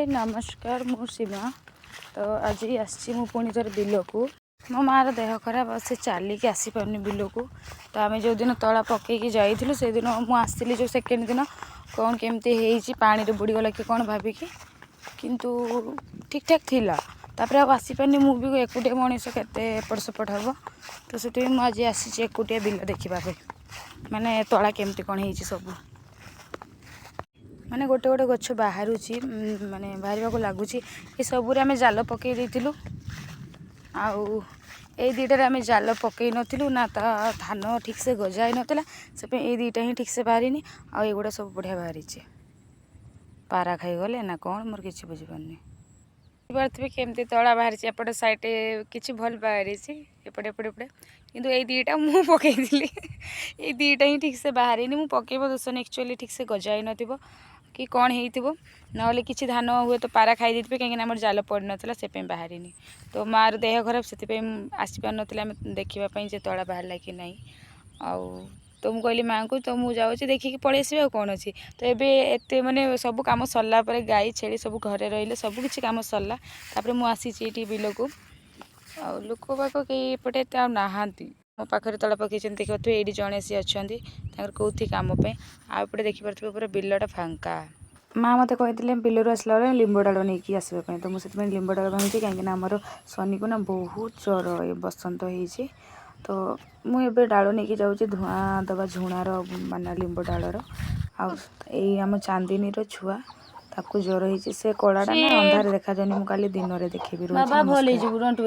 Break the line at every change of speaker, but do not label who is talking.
ନମସ୍କାର, ମୁଁ ସୀମା। ତ ଆଜି ଆସିଛି ମୁଁ ପୁଣି ଥରେ ବିଲକୁ। ମୋ ମାଆର ଦେହ ଖରାପ ଆଉ ସେ ଚାଲିକି ଆସିପାରୁନି ବିଲକୁ। ତ ଆମେ ଯେଉଁଦିନ ତଳା ପକେଇକି ଯାଇଥିଲୁ, ସେଇଦିନ ମୁଁ ଆସିଲି ଯେଉଁ ସେକେଣ୍ଡ ଦିନ, କ'ଣ କେମିତି ହେଇଛି, ପାଣିରେ ବୁଡ଼ିଗଲା କି କ'ଣ ଭାବିକି, କିନ୍ତୁ ଠିକ୍ଠାକ୍ ଥିଲା। ତାପରେ ଆଉ ଆସିପାରିନି। ମୁଁ ବି ଏକୁଟିଆ ମଣିଷ, କେତେ ଏପଟ ସେପଟ ହେବ? ତ ସେଥିପାଇଁ ମୁଁ ଆଜି ଆସିଛି ଏକୁଟିଆ ବିଲ ଦେଖିବା ପାଇଁ, ମାନେ ତଳା କେମିତି କ'ଣ ହେଇଛି ସବୁ। ମାନେ ଗୋଟେ ଗୋଟେ ଗଛ ବାହାରୁଛି, ମାନେ ବାହାରିବାକୁ ଲାଗୁଛି। ଏସବୁରେ ଆମେ ଜାଲ ପକେଇ ଦେଇଥିଲୁ ଆଉ ଏଇ ଦୁଇଟାରେ ଆମେ ଜାଲ ପକେଇ ନଥିଲୁ ନା, ତା ଧାନ ଠିକ୍ସେ ଗଜା ହେଇନଥିଲା, ସେଥିପାଇଁ ଏଇ ଦୁଇଟା ହିଁ ଠିକ୍ସେ ବାହାରିନି। ଆଉ ଏଗୁଡ଼ା ସବୁ ବଢ଼ିଆ ବାହାରିଛି। ପାରା ଖାଇଗଲେ ନା କ'ଣ, ମୋର କିଛି ବୁଝିପାରୁନି। ବୁଝିପାରୁଥିବେ କେମିତି ତଳା ବାହାରିଛି। ଏପଟେ ସାଇଡ଼୍ କିଛି ଭଲ ବାହାରିଛି, ଏପଟେ ଏପଟେ ଏପଟେ, କିନ୍ତୁ ଏଇ ଦୁଇଟା ମୁଁ ପକେଇଥିଲି, ଏଇ ଦୁଇଟା ହିଁ ଠିକ୍ସେ ବାହାରିନି। ମୁଁ ପକେଇବା ଦୋଷ ନାହିଁ, ଆକ୍ଚୁଆଲି ଠିକ୍ସେ ଗଜା ହେଇନଥିବ କି କ'ଣ ହେଇଥିବ, ନହେଲେ କିଛି ଧାନ ହୁଏତ ପାରା ଖାଇ ଦେଇଥିବେ, କାହିଁକିନା ଆମର ଜାଲ ପଡ଼ିନଥିଲା, ସେଥିପାଇଁ ବାହାରିନି। ତ ମାଆର ଦେହ ଖରାପ, ସେଥିପାଇଁ ଆସିପାରୁନଥିଲେ ଆମେ ଦେଖିବା ପାଇଁ ଯେ ତଳା ବାହାରିଲା କି ନାହିଁ। ଆଉ ତ ମୁଁ କହିଲି ମାଆଙ୍କୁ, ତ ମୁଁ ଯାଉଛି, ଦେଖିକି ପଳେଇ ଆସିବି, ଆଉ କ'ଣ ଅଛି? ତ ଏବେ ଏତେ ମାନେ ସବୁ କାମ ସରିଲା ପରେ, ଗାଈ ଛେଳି ସବୁ ଘରେ ରହିଲେ, ସବୁ କିଛି କାମ ସରିଲା, ତାପରେ ମୁଁ ଆସିଛି ଏଇଠି ବିଲକୁ। ଆଉ ଲୋକ ବାକ କେହି ଏପଟେ ଏତେ ଆଉ ନାହାନ୍ତି। ମୋ ପାଖରେ ତଳ ପକେଇଛନ୍ତି, ଦେଖିପାରୁଥିବେ। ଏଇଠି ଜଣେ ସିଏ ଅଛନ୍ତି ତାଙ୍କର କେଉଁଠି କାମ ପାଇଁ। ଆଉ ଏପଟେ ଦେଖିପାରୁଥିବେ, ପୁରା ବିଲଟା ଫାଙ୍କା। ମା ମୋତେ କହିଥିଲେ ବିଲରୁ ଆସିଲା ବେଳେ ଲିମ୍ବ ଡାଳ ନେଇକି ଆସିବା ପାଇଁ। ତ ମୁଁ ସେଥିପାଇଁ ଲିମ୍ବ ଡାଳ ଭାଙ୍ଗିଛି, କାହିଁକିନା ଆମର ଶନିକୁ ନା ବହୁତ ଜ୍ୱର, ଏ ବସନ୍ତ ହେଇଛି। ତ ମୁଁ ଏବେ ଡାଳ ନେଇକି ଯାଉଛି ଧୂଆଁ ଦେବା ଝୁଣାର, ମାନେ ଲିମ୍ବ ଡାଳର। ଆଉ ଏଇ ଆମ ଚାନ୍ଦିନୀର ଛୁଆ, ତାକୁ ଜ୍ୱର ହେଇଛି। ସେ କଳାଟା ନା ଅନ୍ଧାରେ ଦେଖାଯାଉନି, ମୁଁ କାଲି ଦିନରେ ଦେଖିବି। ରହୁଛି,
ବାବା, ଭଲ
ନମସ୍କାର।
ହେଇଯିବୁ, don't.